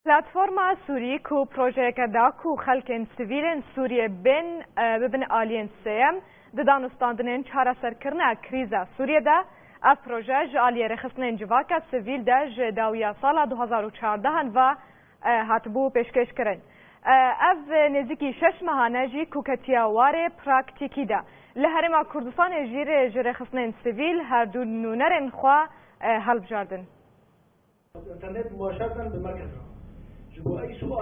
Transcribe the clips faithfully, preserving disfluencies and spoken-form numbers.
Platforma Sûrî ku projeyeke da ku xelkên sivîl ên Sûriyê bên, e, bibin aliyên sêyem di danûstandinên çareserkirina krîza Sûriyê de, ev proje ji aliyê rêxistinên civaka sivîl de ji dawiya sala du hazar û çardeh ve, e, hatibû pêşkêşkirin. E, ev nêzîkî şeş mehan e jî ku ketiye warê praktîkî de. Li Herêma Kurdistanê jî rê ji rêxistinên sivîl her du nûnerên xwe, e, hilbijardin.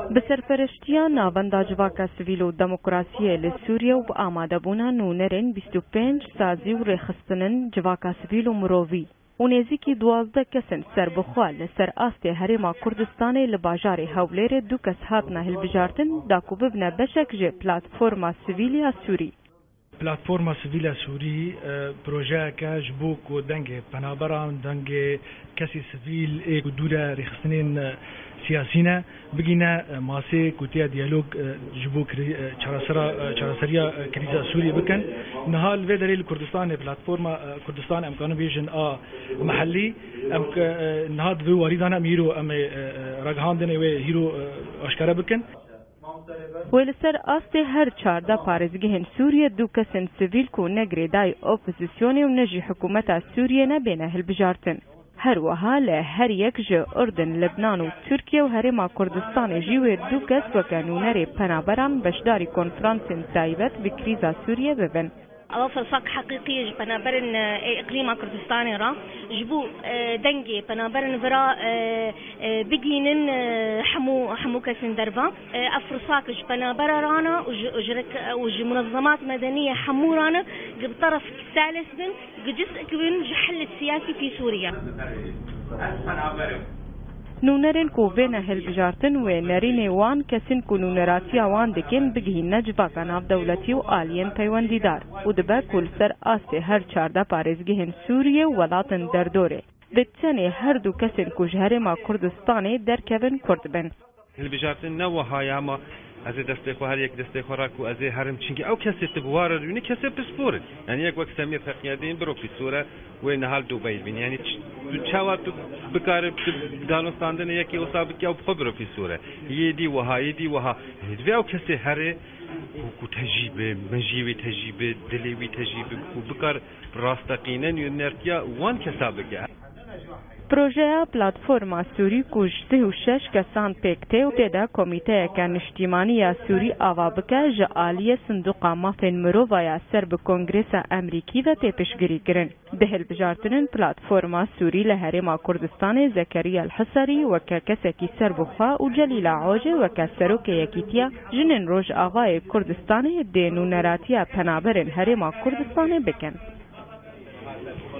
Bi serpereştiya Navenda Civaka Sivîl û Demokrasiyê li Sûriye û bi amadebûna nûnerên bîst û pênc sazî û rêxistinin civaka sivîl û mirovî û nêzîkî duwazdeh kesên serbixwe li ser astê Herêma Kurdistanê li bajarê Hewlêrê du kes hatine hilbijartin, da ku bibine beşek ji platforma sivîl ya Sûrî. Platforma Sivîl a Sûrî, e, projeyeke ji bo ku dengê penaberan, dengê kesê sivîl ê ku dûre rêxistinên, e, siyasî ne, bigîne, e, masê ku tê diyalog, e, ji bo krî-, e, çaresera, e, çareseriya, e, krîza Sûriyê bikin. Niha li vê derê li Kurdistanê platforma, e, Kurdistan em kanin bêjin a mehellî, em ke, e, niha di vê warî de ne, em hîro em ê, e, e, ragihandinê wê hîro, e, aşkere bikin. Wê li ser astê her çardeh parêzgehên Sûriyê du kesên sivîl ku ne girêdayî opozîsyonê û ne jî hikûmeta Sûriyê ne bêne hilbijartin. Her wiha li her yek ji Urdin, Libnan û Tirkiye û Herêma Kurdistanê jî wê du kes weke nûnerê penaberan beşdarî konferansên taybet bi krîza Sûriyê bibin. Ew firsak heqîqî ji penaberên, e, îqlîma Kurdistanê re ji bo, e, dengê penaberên vira, e, e, bigînin, e, hemû, hemû kesên derve. E, ev firsak ji penabera re ne û ji, û ji rek-, û ji munezemat medenî yê hemû re ne, gi bi teref seles bin, gi ciz'ek bin ji hel siyasî fî Sûriye. Nûnerên ku bêne hilbijartin wê nerînê wan kesên ku nûneratiya wan dikin bigihîne civaka navdewletî û aliyên peywendîdar û dibe ku li ser astê her çardeh parêzgehên Sûriyê û welatên derdorê, bi tenê her du kesên ku ji Herêma Kurdistanê derkevin Kurd bin. Hilbijartin ne wiha ye, hema ez ê destê xwe, her yek destê xwe re ku ez ê herim. Çimkî ew kesê tu bi wa re dibînî, kesê pispor in. Yanî yek wek Semîr Feqiyedîn biro pîsor e, wê niha li Dubey bîn. Yanî ç-, tu çawa tu bikare tu danûstandinê yekê wisa bike ew bi xwe biro pîsor e. Yê dî wiha, yê dî wiha. Divê ew kesê here ku, ku tejî be, mejiyê wî tejî be, dilê wî tejî be, ku bikar rasteqîne nûnertiya wan kesa bike. Projeya Platforma Sûrî ku ji sih û şeş kesan pêk tê û tê de komîteyeke niştîmanî ya Sûrî ava bike, ji aliyê Sindoqa Mafên Mirova ya ser bi Kongresa Emerîkî ve tê piştgirîkirin. Di hilbijartinên Platforma Sûrî li Herêma Kurdistanê Zekeriya El-Hisarî weke kesekî serbixwe û Celîla Ocê weke Serokê Yekîtiya Jinên Rojavayê Kurdistanê dê nûneratiya penaberên Herêma Kurdistanê bikin.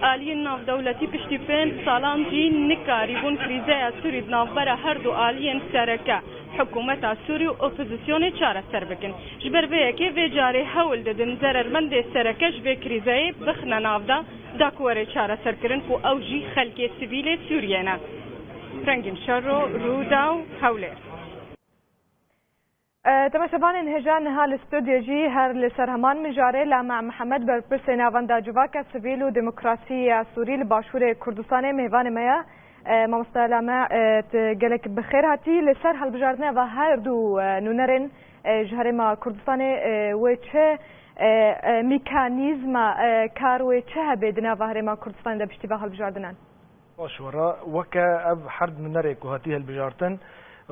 Aliyên navdewletî piştî pênc salan jî nikarîbûn krîzeya Sûrî di navbera her du aliyên sereke, hikûmeta Sûrî û opozîsyonê çareser bikin. Ji ber vê yekê vê carê hewl didin zerermendê sereke ji vê krîzeyê bixine nav de, da ku were çareserkirin ku ew jî xelkê sivîlê Sûriyê ne. Rengîn Şero, Rûdaw, Hewlêr. E, temaşevanên hêja, niha li stûdyo jî her li ser heman mijarê Lame Mihemed, berpirsê Navenda Civaka Sivîl û Demokrasî ya Sûrî li Başûrê Kurdistanê mêvanê me ye. E, mamoste Lame, e, tu gelek bi xêr hatî. Li ser hilbijartina va her du, e, nûnerên, e, ji Herêma Kurdistanê, e, wê çi, e, e, mekanîzma, e, kar wê çi hebe di nava Herêma Kurdistanê de piştî va hilbijartinan? Baş were, weke ev her du nûnerê ku hatî hilbijartin,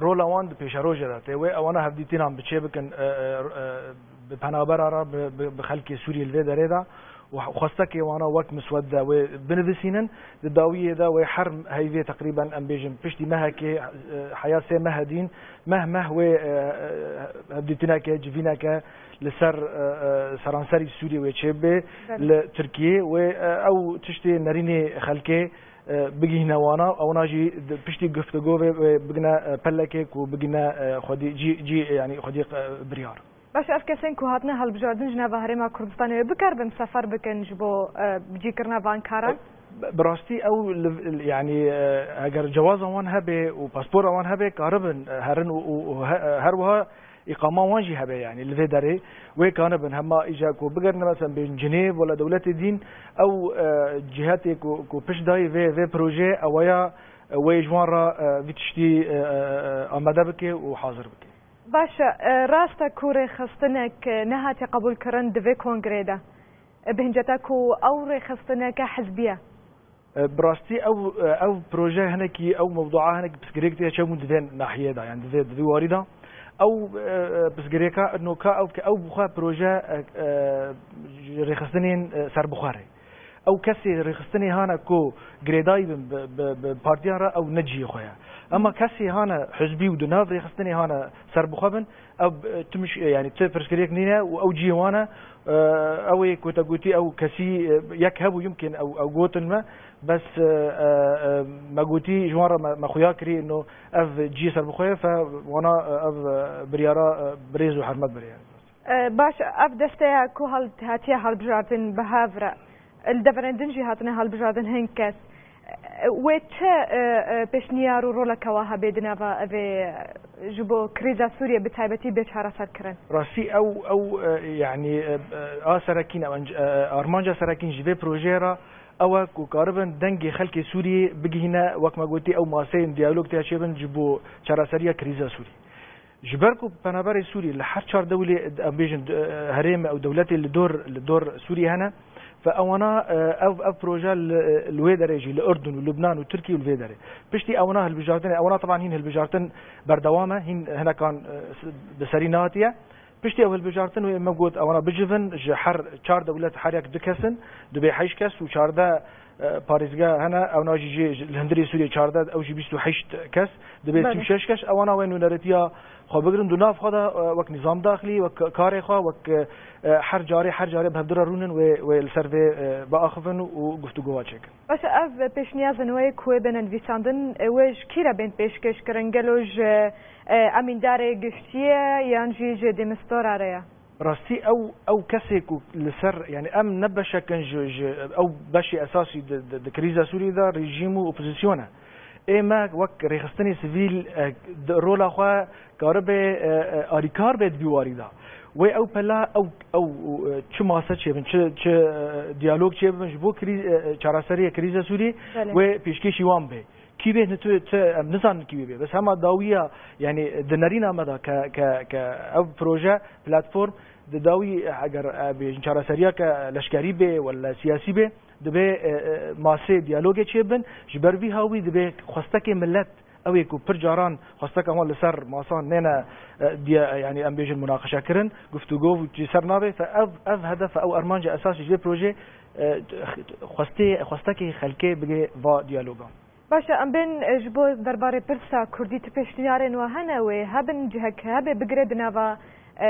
rola wan di pêşerojê de tê. Wê ewana hevdîtinan bi çê bikin, e, e, e, bi penabera re, bi, bi, bi xelkê Sûriyê li vê derê de û xwestekê wana wek miswedde wê binivîsînin. Di dawiyê de wê her heyvê teqrîben em bêjin piştî mehekê, e, heya sê meh dîn, meh meh wê, e, e, hevdîtineke, civîneke li ser, e, e, seranserî Sûriyê wê çêbibe. Belê. Li Tirkiyê wê, e, ew tiştê nerînê xelkê e, bigihîne wana, ewna jî di piştî guftugû vê, vê bigine, e, pelekê ku bigine, e, xwedî cî, cî, e, yanî xwedî, e, biryar. Baş, ev kesên ku hatine hilbijartin ji nava Herêma Kurdistanê wê bikaribin sefer bikin ji bo, e, cîkirina van karan? Bi, bi rastî ew li, yanî, e, eger cewaza wan hebe û paspora wan hebe, karibin, e, herin û, û, û he-, e, her wiha îqama wan jî hebe, yanî li vê derê wê kanibin. Hema îca ku bigerine, mesela bêjin Cinêv wala dewletê dîn, ew, e, cihetê ku, ku pişt dayî vê, vê projeyê, ewaya, Wê ji wan re, e, vî tiştî, e, e, e, amade bike û hazir bike. Baş e, e, rast e ku rêxistinek, e, nehatiye qebûlkirin di vê kongreyê de. E, bi hinceta ku ew rêxistineke hizbî ye. E, bi rastî ew, e, ew proje hinekî, ew mewdua hinekî pirsgirêk tê çêbûn di vê nahiyê de, yani di vê, di vê warî de. Ew, e, e, pirsgirêka noka ew ke ew bi xwe proje, e, e, ji rêxistinên, e, serbixwe re. Ew kesê rêxistinê hane ku girêdayî bin bi, bi, bi partiyan re, ew ne cihê xwe ye. Ema kesê hane hizbî û di nav rêxistinê hane serbixwe bin, ew, e, tu miş-, yani tu pirsgirêk nîne û ew cihê wan e. E, ew ê ku te gotî ew kesî, e, yek hebû yimkên ew, ew gotin me, bes, e, e, e, me gotî ji wan re me, me xuya kirî ino ev cihê serbixwe ye, fe wana, e, ev, e, biryara, e, birêz û hermet birê. E, baş, ev desteya ku hal-, hatiye hilbijartin bi hev re, li deverên din jî hatine hilbijartin hin kes. E, wê çi, e, e, pêşniyar û roleke wa hebe di nava evê, e, ji bo krîza Sûriyê bi taybetî bê çareserkirin? Rastî ew, ew, e, yani, e, e, a serekîn ew enc-, e, e, armanca serekîn ji vê projeyê re ew e ku karibin dengê xelkê Sûriyê bigihîne, wek me gotî ew maseyên diyalog tê çêbin ji bo çareseriya krîza Sûriyê. Ji ber ku penaberê Sûrî li her çar dewlê, em bêjin, e, herême û dewletê li dor, li dor Sûrî hene, ve ewana, e, ev, ev proje li, li wê derê jî, li Urdun û Lubnan û Tirkiye û li vê derê. Piştî ewana hilbijartinê, ewana teban hîn hilbijartin berdewam e, hîn hinekan, e, s-, bi serî nehatiye. Piştî ew hilbijartin wê me got ewana bicivin, ji her çar dewlet her yek du kes in, dibê heşt kes û çardeh e, parêzgeha hene, ewna jî jê li hundirê Sûriyê çardeh, ew jî bîst û heşt kes, dibê Belê. sî û şeş kes, ewana wê nûneretiya xwe bigirin, di nav xwe de, e, wek nîzam daxilî, wek karê xwe, wek, e, her carê, her carê bi hevdira rûnin wê, wê li ser vê, e, biaxivin û guftûgowa çêkin. Baş e, ev pêşniyazin wê ku wê bêne nivîsandin, e, wê ji kî re bên pêşkêş kirin? Gelo ji, e, emîndarê giştî ye yan jî ji Demistora re ye? Rastî ew, ew kesê ku li ser, yani em ne beşek in ji, ji ew beşê esasî di, di, di krîza Sûriyê de rejîm û opozîsyon e. Ê me wek rêxistinê sivîl, e, di rola xwe karibe, e, e, alîkar be di vî warî de. Wê ew pela, ew, ew, e, çi mase çêbin, çi, çi, e, diyalog çêbin ji bo krî-, e, e, çareseriya krîza Sûriyê, Belê. wê pêşkêşî wan be. Kî bê tu, tu, em nizanin kî wê bê. Bes hema dawiya, yani di nerîna me de ke, ke, ke ev proje, platform, di dawî eger, e, bêjin çareseriyeke leşkerî bê, wala siyasî bê, dibê, e, e, masê diyalogê çêbin, ji ber vî hawî dibê xwestekê millet, ew ê ku pir caran xwesteke wan li ser masan nêne, e, diye, yani em bêjin munaqeşe kirin, guftûgo û çi ser nabê, fe ev, ev hedef, ew armanca esasî ji vê projê, e, xwestê, xwestekê xelkê bigê va diyaloga. Baş e, em bên, e, ji bo derbarê pirsa Kurdî tu pêşniyarên we hene wê hebin cihek hebe bigire di nava, e,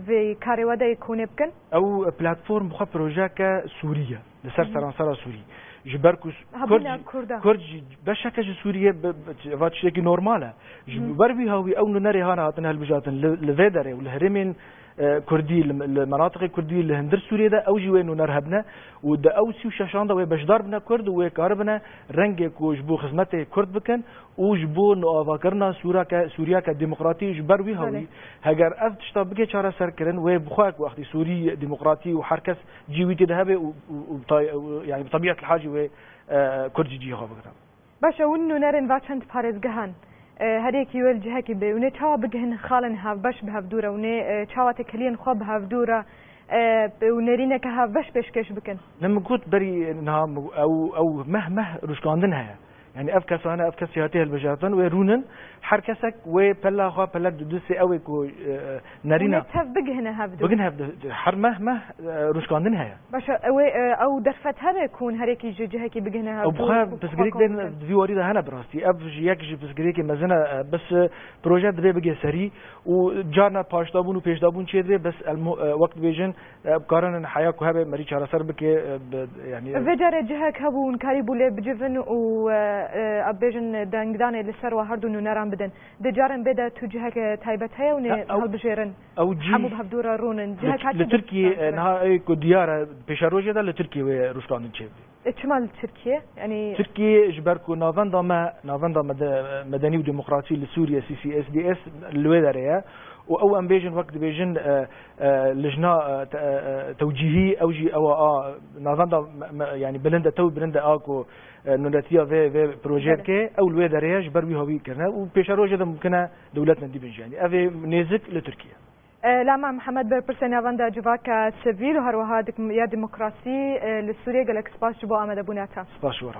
vê karê we de yê konê bikin? Ew platform bi xwe projeyeke Sûrî ye, li ser Hı hı. seransera Sûrî. Ji ber ku s-, Hebûna Kurd jî, Kurda. Kurd jî beşeke ji Sûriyê bi, bi, eva tiştekî normal e. Ji Hı. ber vî hawî ew nûnerê hane hatine hilbijartin li, li vê derê û li herêmên e, Kurdî, li, li menatiqê Kurdî li hundir Sûriyê de ew jî wê nûner hebine û di ew sî û şeşan de wê beşdar bine Kurd û wê karibine rengê ku ji bo xizmetê Kurd bikin û ji bo nuavakirina Sûrake-, Sûriyake demokratî ji ber wî hawî Belê. heger ev tişta bike çareserkirin, wê bi xwe ku wextî Sûrî demokratî û her kes cî wî tê de hebe û, û, û tay-, û, yani bi tebîet li hal jî wê, e, Kurd jî cihê xwe bigire. Baş e, hûn nûnerên va çend parêzgehan, e, her yekî wê li cihekî bê. Hûn ê çawa bigihînin xalên hevbeş bi hevdû re? Hûn ê, e, çawa têkiliyên xwe bi hevdû re, e, û nêrîneke hevbeş pêşkêş bikin? Ne min got berî niha min, ew, ew meh meh rûşkandin heye. Yani ev kesane, ev kesê hatiye hilbijartin, wê rûnin, her kesek wê pela xwe, pelek du du sê ew ê ku, e, Nerîna. Hûn ê tev bigihine hevdû. Bigin hevdû. Her meh meh, e, rûşkandin heye. Baş e, ew ê, e, ew derfet hebe ku hûn herekî ji cihekî bigihine hevdû. Ew bi xwe pirsgirêk bên di vî warî de hene bi rastî. Ev ji yek ji pirsgirêkê mezin e, e, bes, e, proje divê bige serî û carna paşdabûn û pêşdabûn çê divê, bes elmo, e, wek dibêjin, e, bi karinin heya ku hebe merî çareser bike, e, bi, yani, Vê carê cihek hebû hûn karîbû lê bicivin û, e, e, ev bêjin dengdanê li ser wa her du nûneran bidin. Di carên bê de tu ciheke taybet heye hûn ê Ya, ew, hilbijêrin? ew cî Hemû bi hevdû re rûnin. Li, Cihek li haçî Tirkiyê, dîsan e, kirin? niha ê ku diyar e, pêşerojê de li Tirkiyê wê rûşkandin çêbî. E, çima li Tirkiye? Yanî Tirkiye ji ber ku navenda me, navenda mede-, medenî û demokrasî li Sûriye, C C S D S, li wê derê ye û ew, em bêjin, wek dibêjin, e, e, lijna, e, te-, e, tewcîhî, ew jî ew a, a, navenda me, me, yanî bilind e, tew bilind e a ku, e, nûnetiya vê, vê projeyê Belê. dike, ew li wê derê ye, ji ber wî hawî kirine û pêşerojê de mumkin e dewlet ne dî bin jî. Yanî ev ê nêzik li Tirkiye. E, Lama Mihemed, berpirsê navenda civaka sivîl û her wiha dik-, ya demokrasî, e, li Sûriyê, gelek spas ji bo amadebûna te. Spas ji we re.